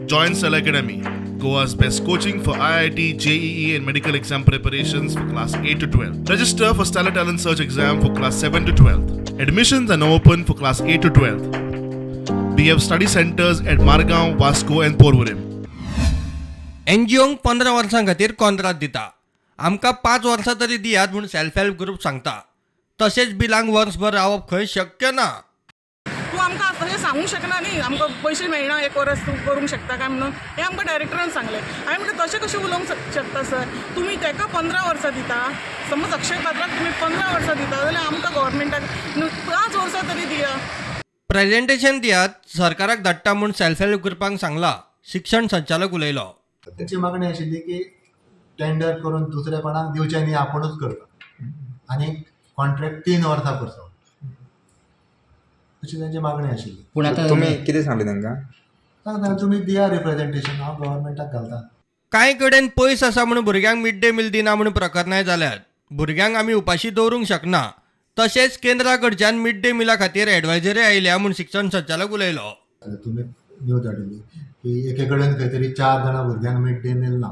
Join Stellar Academy, Goa's best coaching for IIT, JEE and medical exam preparations for class 8 to 12. Register for Stellar Talent Search exam for class 7 to 12. Admissions are now open for class 8 to 12. We have study centers at Margao, Vasco and Porvorim. एनजीओंक 15 वर्सां खातीर कॉन्ट्रात दिता, आमकां 5 वर्सां तरी दियात म्हूण self help group सांगता. तशेंच बिलांक वर्सभर रावप खंय शक्य ना. तूं आमकां तशें सांगूंक शकना न्ही, आमकां पयशे मेळना एक वरस तूं करूंक शकता काय म्हणून हें आमकां डायरेक्टरान सांगलें. हांवें म्हटलें तशें कशें उलोवंक शकता सर, तुमी ताका 15 वर्सां दिता, समज अक्षय पात्राक तुमी 15 वर्सां दिता जाल्यार आमकां गव्हर्मेंटाक 5 वर्सां तरी दिया. प्रेजेंटेशन दियात सरकाराक धाडटा म्हूण सेल्फ हेल्प ग्रुपांक सांगला. शिक्षण संचालक उलयलो. ताची मागणी आशिल्ली की टेंडर करून दुसऱ्या कोणाक दिवचें न्ही, आपुणूच करता आनी कॉन्ट्रॅक्ट 3 वर्सां करचो अशी तांची मागणी आशिल्ली. पूण आतां तुमी कितें सांगलें तांकां? सांगता तुमी दिया रिप्रेजेंटेशन, हांव गव्हर्मेंटाक घालता. कांय कडेन पयस आसा म्हूण भुरग्यांक मिड डे मील दिना म्हूण प्रकरणांय जाल्यात. भुरग्यांक आमी उपाशी दवरूंक शकना. तशेंच केंद्रा कडच्यान मिड डे मिला खातीर एडवायजरी आयल्या म्हूण शिक्षण संचालक उलयलो. तुमी न्यूज धाडिल्ली की एके कडेन खंय तरी 4 जाणां भुरग्यांक मिड डे मील ना.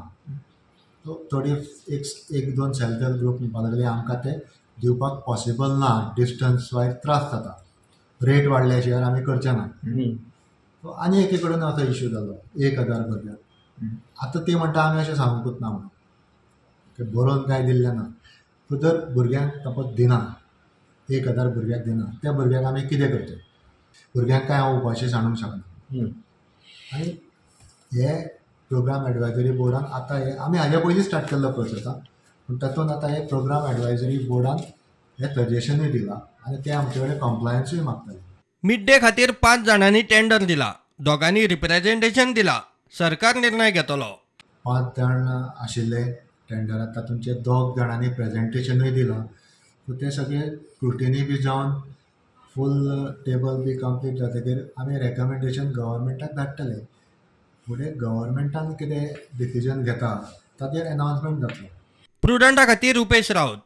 थोडी एक दोन सेल्फ हेल्प ग्रुप म्हणपाक लागले आमकां ते दिवपाक पॉसिबल ना, डिस्टन्स वायज त्रास जाता, रेट वाडल्या शिवाय आमी करचे ना. आनी एके कडेन असो इश्यू जालो 1000 भुरग्यांक. आतां ते म्हणटा आमी अशें सांगूंकच ना म्हणून, बरोवन कांय दिल्लें ना. सो जर भुरग्यांक सपोज दिना, 1000 भुरग्यांक दिना, त्या भुरग्यांक आमी कितें करचें? भुरग्यांक कांय हांव उपाशी सांडूंक शकना. आनी हे प्रोग्राम एडवायजरी बोर्डान आतां हे आमी हाज्या पयलीं स्टार्ट केल्लो प्रोसेस, पूण तातूंत आतां हे प्रोग्राम एडवायजरी बोर्डान हे सजेशनूय दिलां आनी ते आमचे कडेन कॉम्प्लायन्सूय मागतले. मिड डे खातीर 5 जाणांनी टेंडर दिला, दोगांनी रिप्रेजेंटेशन दिला, सरकार निर्णय घेतलो. 5 जाण आशिल्ले टेंडरात, तातूंतचे 2 जाणांनी प्रेजेंटेशनूय दिलां. सो ते सगळे स्क्रुटिनी बी जावन फूल टेबल बी कंप्लीट जातकीर आमी रेकमेंडेशन गव्हर्मेंटाक धाडटले. फुडें गव्हर्मेंटान कितें डिसिजन घेता ताचेर अनावन्समेंट जातलो. प्रुडंटा खातीर रुपेश राऊत.